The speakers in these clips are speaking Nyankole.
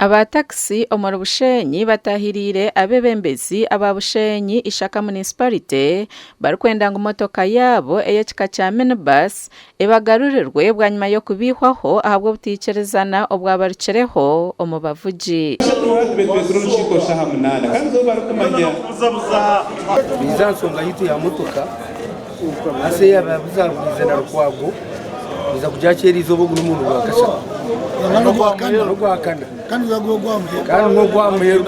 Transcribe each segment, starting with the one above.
Aba takisi omuri Bushenyi batahiriire abeebembezi aba Bushenyi Ishaka Munisiparite barikwenda ngu motoka yaabo ey'ekika kya minibus ebagarurirwe bwanyima y'okubiihwaho ahabw'obutaikirizana obwabarukireho omu bavugi. Biiza aha nsonga yaitu ya motoka hasa eyabuzabwize na Lukwago kuza kugyakira erizooba ogu n'omurundi gwa kashatu n'ogwakana kandi n'ogwa muheru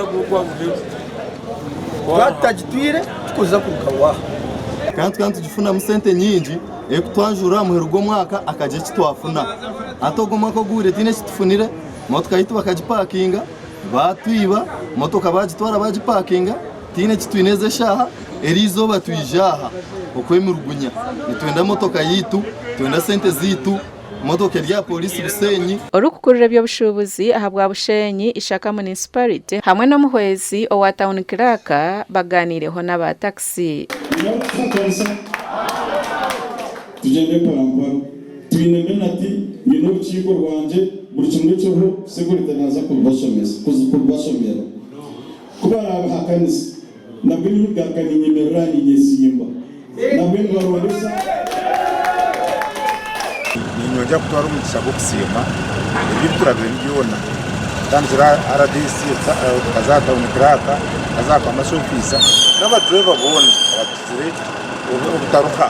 twaba tutagitwire tikuza kuruga waaha. Kandi tukaba nitugifunamu sente nyingi erikutwanjurira aha muheru gw'omwaka akagira eki twafuna. Hati ogu omwaka oguhweire tihaine eki tufunire, motoka yaitu bakagipakinga baatwiba, motoka baagitwara baagipakinga tihaine eki twine ezi eshaaha, eri izooba twija aha okwemurugunya nitwenda motoka yaitu, nitwenda sente zaitu. Motoka eri aha Pooriisi Bushenyi. Orikukurira eby'obushuubuzi ahabwa Bushenyi Ishaka Munisiparite hamwe n'omuhwezi owa Tawuni Kiraaka bagaaniireho n'aba takisi. Nyakuhakanisa tugyende mpora mpora. Twine minati, nyine orukiiko rwangye, buri kimwe ekiriho segurite naaza kubibashomesa, kubibashomera. Ku baraabihakanisa, nabwo niigaruka niinyemerera niinyesimba. Nabwo nibarondesa. Niinyongyera kutwara omugisha gw'okusiima ebyo ebi turabiremu byona kutandikira aha RDC tukaza aha tawuni kiraaka tukaza aha kamasho ofiisa n'abadureeva boona abatugizire obutaruha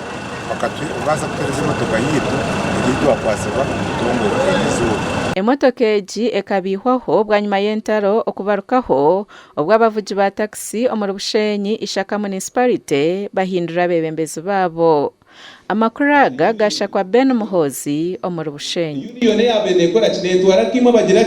bakabaasa kutuheereza emotoka yaitu egi ei twakwatsibwa omu butongore eriizooba. Emotoka egi ekabiihwaho bwanyima y'entaro okubarukaho Obwo abavugi ba takisi omuri Bushenyi, Ishaka Munisiparite bahindura abeebembezi baabo. Amakuru aga gaashakwa Ben Muhoozi omuri Bushenyi. Yuniyoni eyaabaire neekora ki? Neetwara tiimu abagira.